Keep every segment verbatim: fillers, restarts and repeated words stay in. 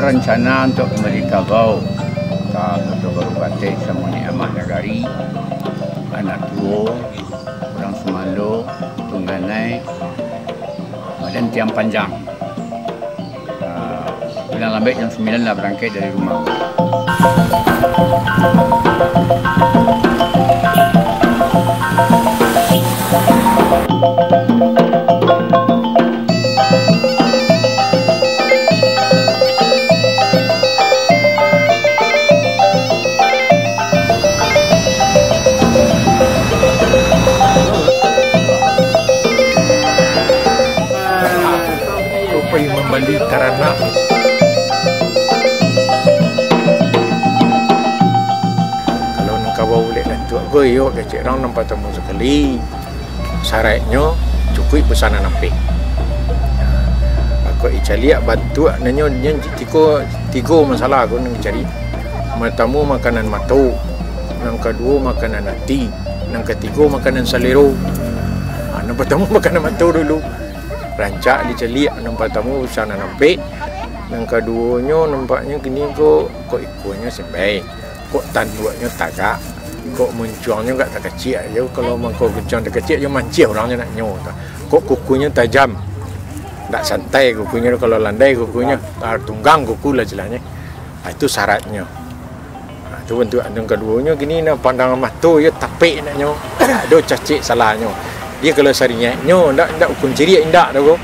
Rancana untuak kumbali kabau ka Koto Baru Pateh samo Niniak Mamak Nagari, anak tuo, urang sumando, tungganai, dan tiang panjang. Ah, paling lambek jam sambilan lah barangkek dari rumah. Rupai mambali taranak. Kalau nan kabau bulek bantuak ko, iyo, kecek urang nan partamo sakali. Saraiknyo cukuik basanan ampek. Kok dicaliak bantuak, nanyo, nyo tigo, tigo masalah ko nan dicari. Partamo makanan mato, nan kaduo makanan ati, nan katigo makanan salero. Ha, nan partamo makanan mato dulu. Rancak dicaliak, nan partamo basanan ampek, nan kaduonyo nampaknyo kini ko, kok ikuanyo sembai. Kok tanduaknyo tagak, kok muncuangnyo agak takaciak. Yo, kalau mangko muncuang takaciak, yo manciah urangnyo nak nyo tu. Kok kukunyo tajam, ndak santai kukunyo tu, kalau landai kukunyo, ah, tunggang kuku lah istilahnyo. Ah, itu syaratnyo. Ah, tu bantuak nan kaduonyo kini nah, pandangan mato yo tapek nak nyo, ndak ado cacek salahnyo. Dia kalau sarinyeknyo, ndak, ndak ukun ciriak indak tu ko.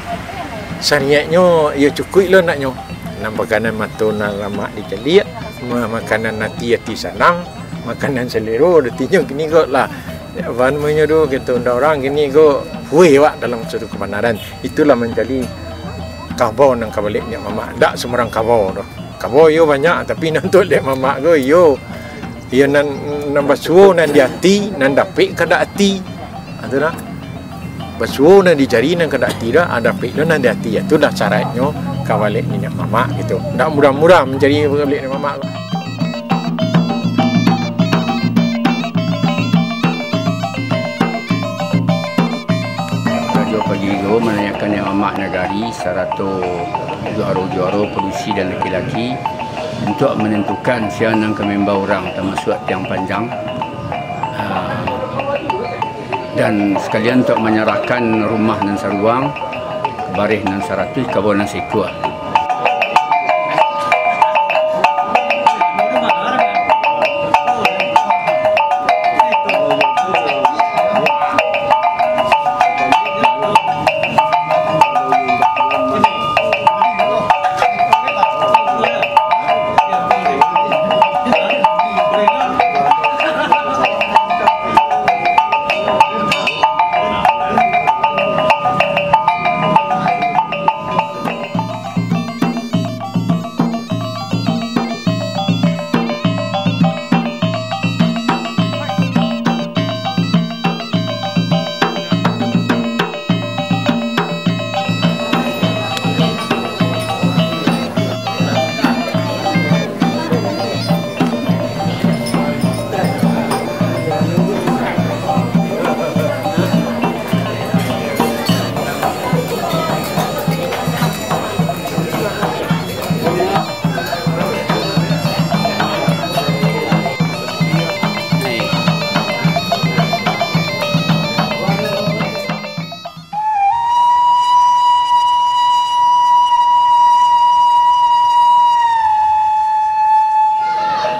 Sarinyeknyo yo cukuik lo nak nyo. Nan makanan mato nan lamak dicaliak, ma-, makanan ati, ati sanang, makanan salero, aratinyo kini ko lah, apa namonyo tu, kito undang urang kini ko, hueh wak dalam suatu kabanaran. Itulah mancari kabau nan ka balek niniak mamak. Ndak sumbarang kabau tu. Kabau iyo banyak, tapi nan untuak niniak mamak ko iyo, iyo nan, nan basuo nan di ati, nan dapek kandak ati. Ha, tu nah. Basuo nan di jari nan kandak ati dah, ha, dapek lo nan di ati. Itu dah syaratnyo ka balek niniak mamak gitu. Ndak murah-murah mancari ka balek niniak mamak. Rajo Pagi ko mananyakan niniak mamak nagari sarato juaro-juaro padusi dan laki-laki untuak manantukan sia nan ka maimbau urang, tamasuak tiang panjang. Ah, dan sakalian untuak manyarahkan rumah nan saruang, bareh nan saratuih, kabau nan saikua.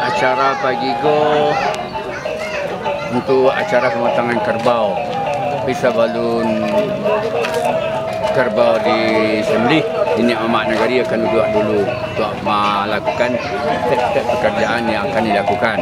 Acara pagi ko untuak acara pamatangan kerbau. Tapi sabalun kerbau disembelih, niniak mamak nagari akan duduak dulu untuak malakukan step-step pekerjaan yang akan dilakukan.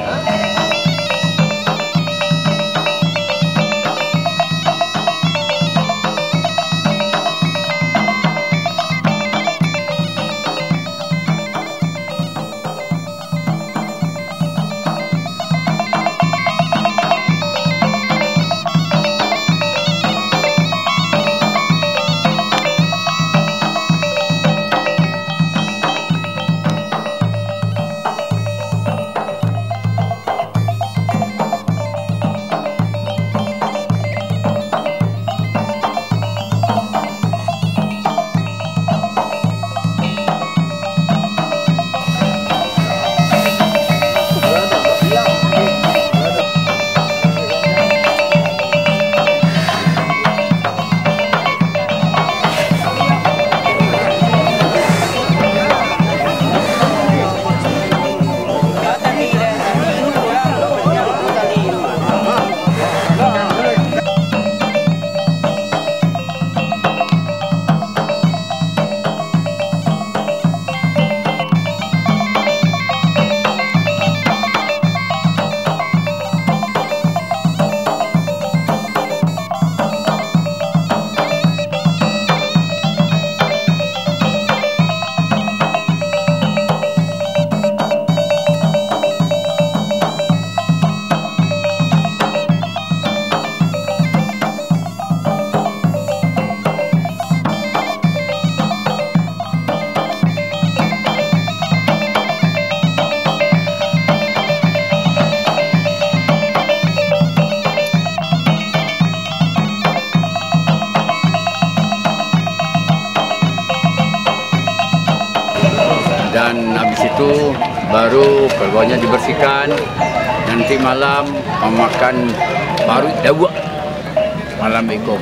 Baru kaluarnyo dibersihkan, nanti malam mamakan paruik dauak malam iko.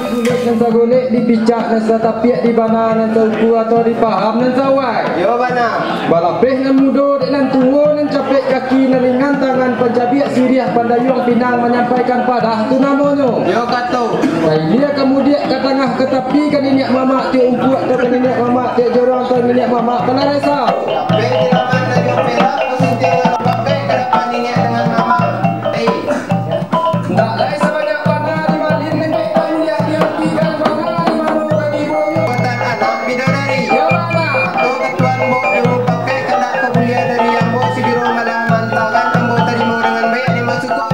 Di gulek nan sagolek, di picak nan satapiak, di bana nan saukua, atau di paham nan sawai? Yo, bana. Balapeh nan mudo dek nan tuo, nan capek kaki, nan ringan tangan, pancabiak siriah, pandayuang pinang, manyampaikan padah tu namonyo. Yo, kato. Ka ilia ka mudiak, ka tangah ka tapi, ka niniak mamak tiok umpuak, atau ka niniak mamak tiok jorong, atau niniak mamak panaresa. Capek di laman tanjuang perak, basintiang lalu pakai, ka dapan niniak dangan mamak. Hei. Ndak lai sabanyak bana di malin, nembek ka mudiak di api, dan bana di mano bagi boyo. Buatan anak bidadari. Yo, bana. Kato ka tuan, ambo dulu pakai, kandak ka buliah dari ambo, sagiro malam mantakan, ambo tarimo dangan baiak, ni masukun.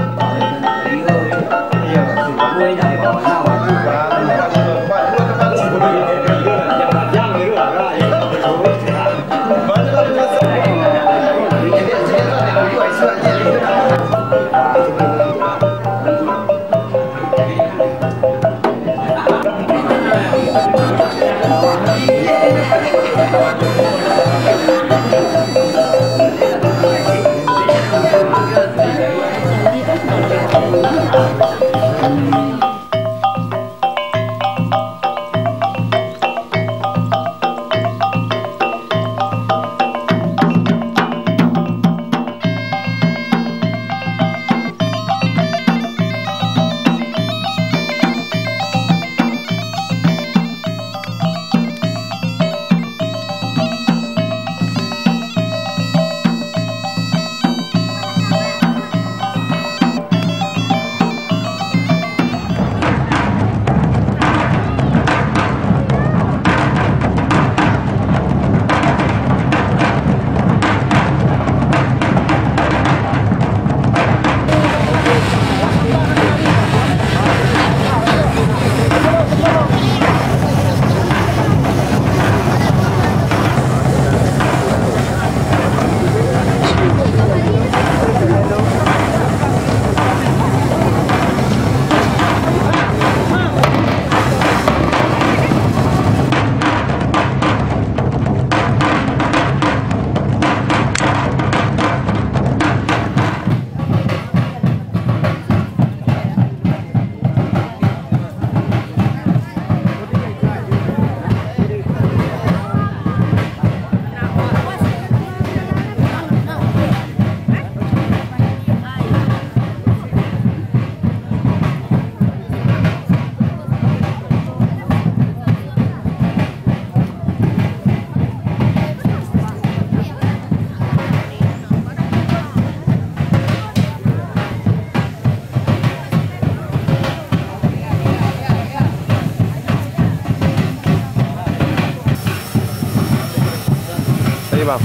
Ayo, Bang.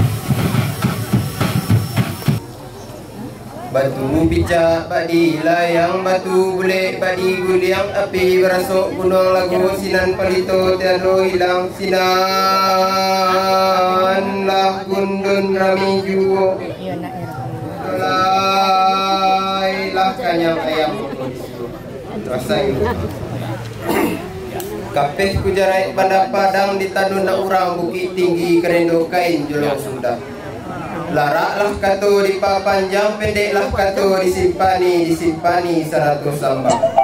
Batu picak bak dilayang, batu bulek bak diguliang, api barasok gunuang lago, sinan palito tiado ilang, sinan lah gundun rami juo. Lai lah kanyang ayam. Rasai. Kapeh kujaraik Banda Padang, di tanun urang Bukik Tinggi, karendo kain jolong sudah. Laraklah kato dipapanjang, pendeklah kato disimpani, disimpani sarato sambah.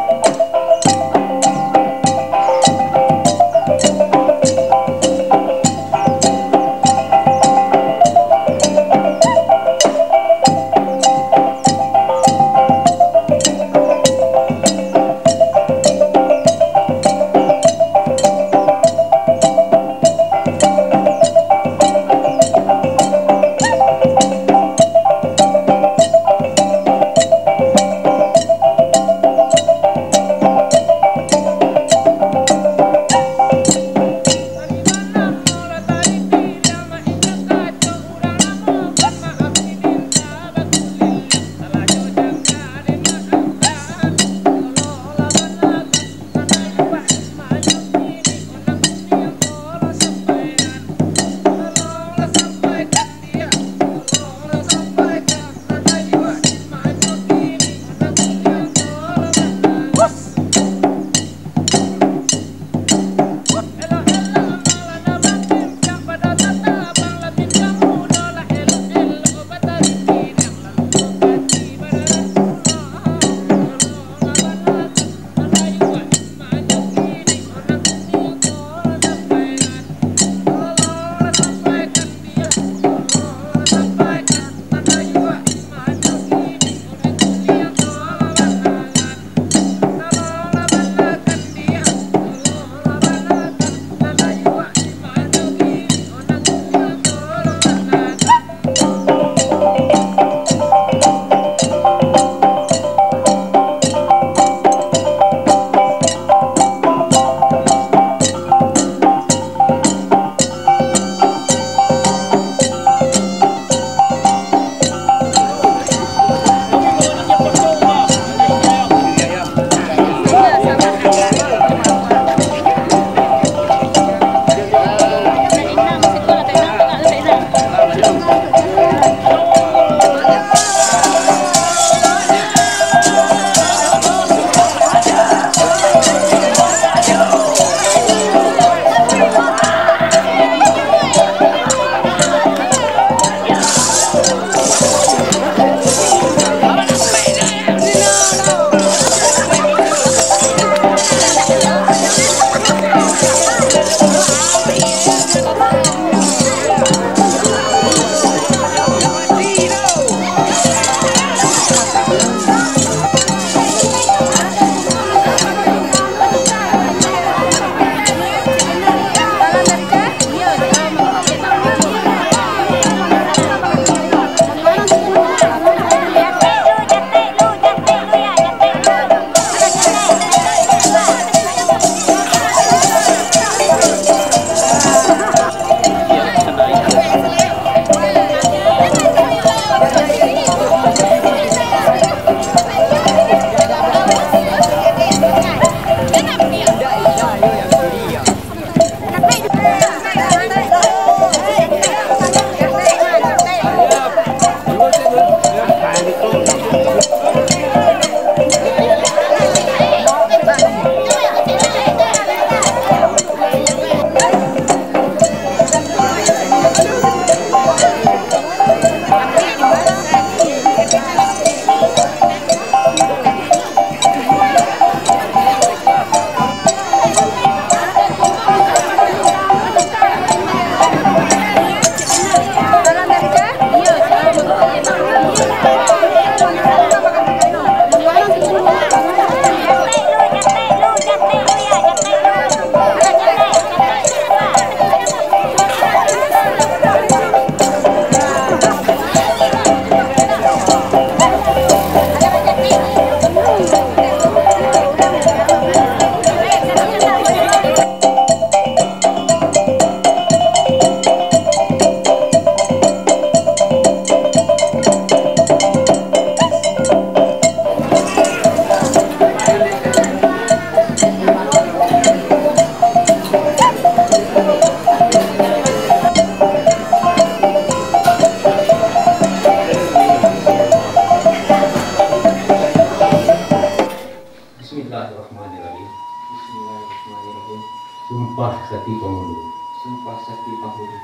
Bismillahirrahmanirrahim. Bismillahirrahmanirrahim. Sumpah sakti pangulu. Sumpah sakti pangulu.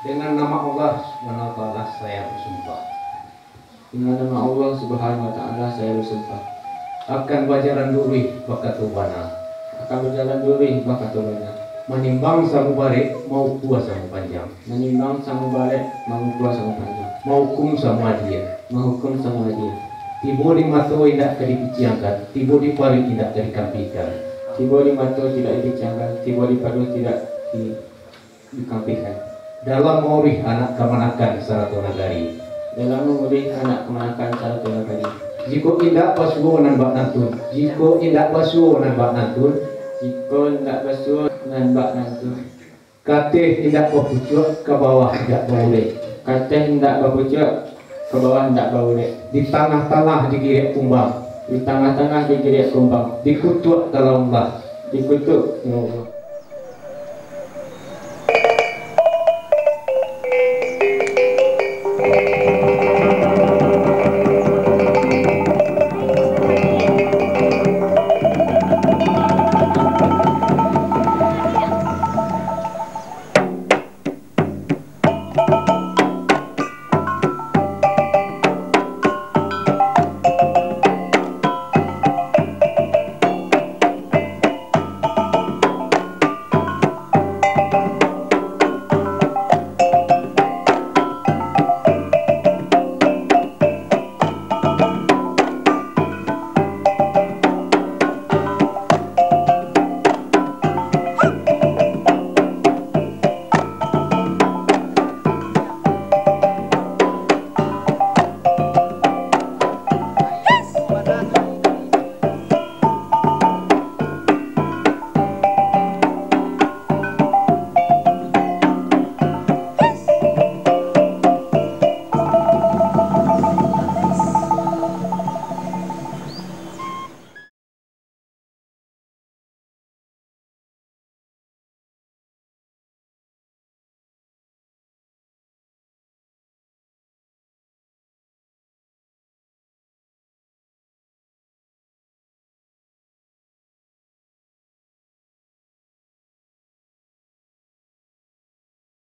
Dengan nama Allah Subhanahu wa Ta'ala saya bersumpah. Dengan nama Allah Subhanahu wa Ta'ala saya bersumpah. Akan bajalan luruih bakato bana. Akan bajalan luruih bakato bana. Manimbang samubarek, maukua samupanjang. Manimbang samubarek, maukua samupanjang. Mahukum samuadia. Mahukum samuadia. Tibo di mato indak ka dipiciangkan, tibo di paruik indak ka dikampikan. Tibo di mato tidak dipiciangkan, tibo di paruik tidak di-, dikampikan. Dalam mauruih anak kamanakan sarato nagari. Dalam mauruih anak kamanakan sarato nagari. Jikok indak basuo nan bak nantun. Jikok indak basuo nan bak nantun. Jikok indak basuo nan bak nantun. Kateh indak bapucuak, ka bawah indak baurek. Kateh indak bapucuak, ka bawah indak baurek. Di tangah-tangah digiriak kumbang. Di tangah-tangah digiriak kumbang. Dikutuak kalamullah. Dikutuak kalamullah.